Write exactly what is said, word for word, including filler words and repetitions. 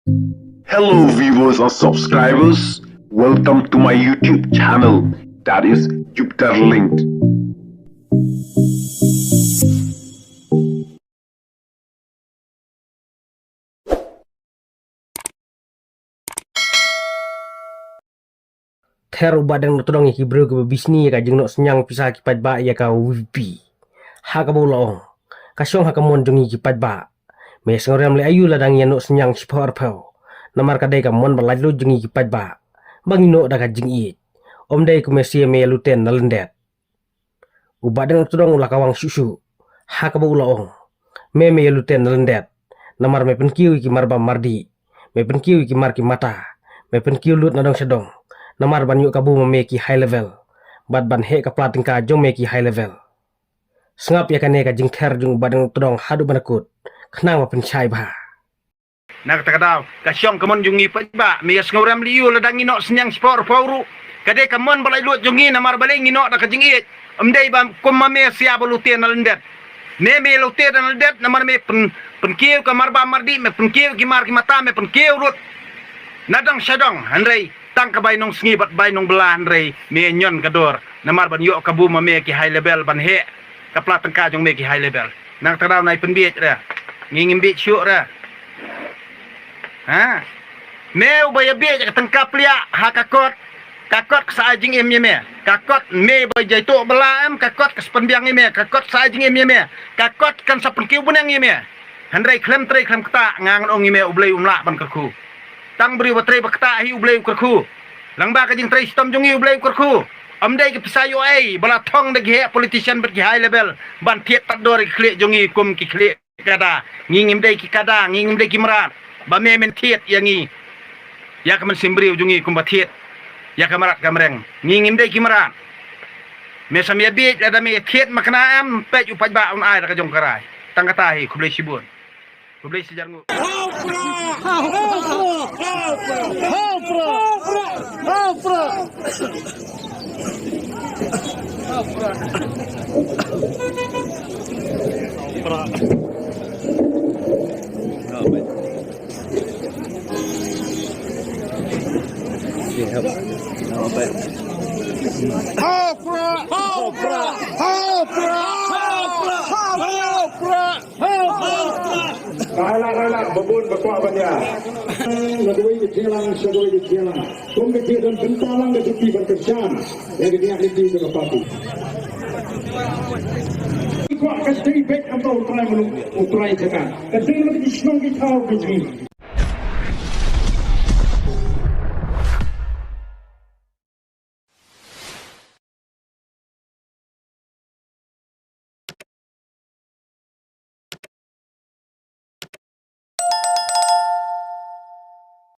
Hello viewers and subscribers, welcome to my YouTube channel, that is Jupiter Linked. Ther u Bah Deng Nongtdong ïa ki briew kiba bishni ïa ka jingnoh synñiang pisa ki paidbah ïa ka VPP. Ha kaba u la ong, ka shong ha ka mon jong ngi ki paidbah. Me sngewrem leh aïu lada ngi ïa noh synñiang shiphew arphew. Namar ka dei ka mon ba laitluid jong ngi ki paidbah ba ngi noh da ka jingïeit. Ym dei kum me shu ïa lute na lyndet. U Bah Deng Nongtdong u la kawang shuh shuh. Ha kaba u la ong, me me ïa lute na lyndet. Namar me pynkiew ïa ki mar bam mar dih. Me pynkiew ïa ki mar ki mata. Me pynkiew lut na dong sha dong. Namar ban ïoh kabu ma me ki high level. Bad ban heh ka pla tyngka jong me ki high level. Sngap ïa kane ka jingther jong u Bah Deng Nongtdong haduh ba na kut. Khnang ba pynshai bha. Na kata ka daw, ka shong ka mon jong ngi paidbah, me ïa sngewrem leh aïu lada ngi noh synñiang shiphew arphew ruh. Ka dei ka mon ba laitluid jong ngi namar balei ngi noh da ka jingïeit. Ym dei ba kum ma me shu ïa lute na lyndet. Me me lute na lyndet namar me pyn, pynkiew ka mar bam mar dih, me pynkiew ki mar ki mata, me pynkiew lut na dong sha dong, hynrei tang ka bai nongsngi bad bai nongbylla hynrei me ñion ka dor namar ban ïoh kabu ma me ki high level ban heh ka pla tyngka jong me ki high level. Na kata ka daw nai pynbiej re. Ngi ngim biej shuh re. Ha? Me uba ïa biej ka tyngka pliah ha ka kot. Ka kot ka sa ai jingim ïa me. Ka kot me ba jai tuh bylla em, ka kot ka sa pynbiang ïa me, ka kot sa ai jingim ïa me. Ka kot kan sa pynkiew bneng ïa me. Hynrei khlem trei khlem ktah nga ngan ong ïa me U Blei um lah ban kyrkhu. Tang briew ba trei ba ktah hi U Blei u kyrkhu. Lyngba ka jingtrei shitom jong ngi U Blei u kyrkhu. Ym dei ki pisa ïoh ei ba la thong da ki heh politician bad ki high level ban thied tad dor ki khlieh jong ngi kum ki khlieh kada. Ngi ngim dei ki kada, ngi ngim dei ki mrad. Ba me men thied ïa ngi. Ïa ka mynsiem briew jong ngi kumba thied ïa ka mrad ka mreng. Ngi ngim dei ki mrad. Me sam ïa biej lada me ïa thied ma kane em, peit u paidbah un ai da ka jong ka rai. Tang kata hi, khublei shibun. Khublei shihajar nguh. Kaila kaila babun ba kwah ban ïa. Na kawei ka jingïalang sha kawei ka jingïalang. Kum ka jingïalang bynta lang ka jingïalang ban kyrshan. Ïa ka jingïalang ka jingïalang ka party. Kwah ka jingïalang beit am ba u trai muluk u trai jaka. Ka jingïalang ka jingïalang ka jingïalang.